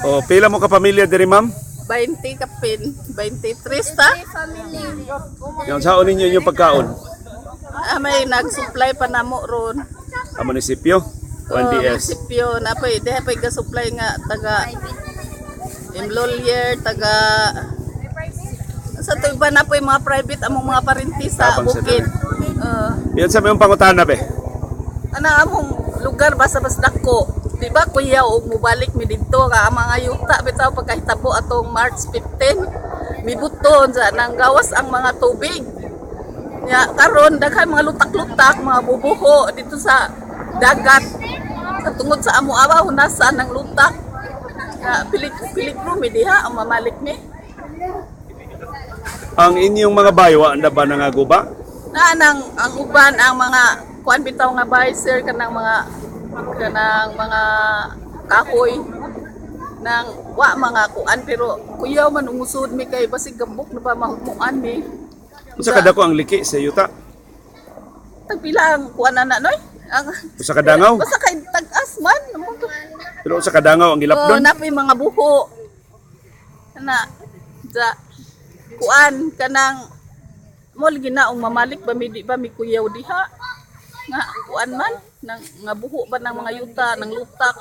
O, pila mo ka pamilya diri, ma'am? 20 kapin, 23 ta. Yung saon ninyo inyong pagkaon? Ah, may nag-supply pa namo ron. Ang munisipyo? O Oh, NDS? munisipyo na pa diha pa ga-supply nga taga Imlolier, taga sa to iba na po yung mga private among mga parinti sa Tabang sa bukid. Yan sa mayong pangutana be. Ana among lugar basta bas dako. Di ba kuya og mobalik mi didto nga ang mga yuta bitaw pagkahitabo atong March 15 mibuton sa nang gawas ang mga tubig. Nya karon daghan mga lutak-lutak, mga bubuho dito sa dagat. Sa tungod sa amo awa hunasan ng lutak. Nga pilit pilit mi diha ang mamalik mi. Ang inyong mga baywa anda ba nangaguba? Na nang ang uban ang mga kuan bitaw nga bay sir, kanang mga kahoy nang wa mga kuan, pero kuyaw man ungusod mi kay basig gambok na ba mahugmuan mi. Unsa kadako ang liki sa yuta? Tagpila ang kuan na noy ang Usa ka dangaw? Basta kay tag-as man. Pero usa ka dangaw ang Oh, gilapdon? napay mga buho na sa kuan kanang mo lagi na ang mamalik ba mi, di ba mi kuyaw diha nga kuan man nang nga buho ba ng mga yuta ng lutak.